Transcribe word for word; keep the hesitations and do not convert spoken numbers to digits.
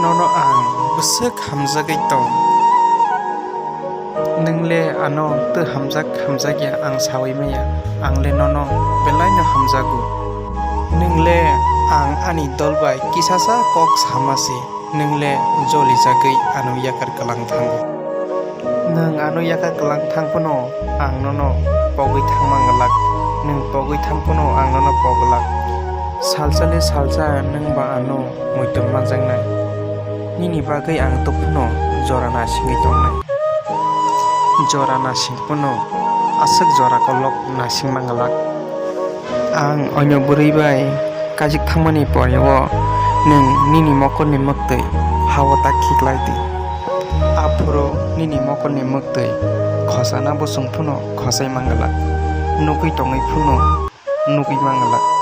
Nono ang bwswk hamjagwi tong. Nwng le ano twi hamjak hamjakya ang saui maya, ang le nono belaino hamjago. Nwng le ang ani dol bai kisasa kok sama se, nwng le jolijagwi ano yakar kwlang thango. Nwng ano yakar kwlang thang phano ang nono pogwi thangma glak, nwng pogwi thang phano ang nono poglak. Salsa le salsa nwng ba ano muitum manjaknai. Nini bagwi ang tok phano jora nasingwi tongnai. Jora nasing phano aswk jora kolok nasingma glak. Ang oino bwrwi bai kajik thangmani poreo nwng nini mokolni mwktwi ha-o ta khiklai di. Aphuru nini mokolni mwktwi khosana bosong phano khosai manglak, nugwi tongwi phano nugwi manglak.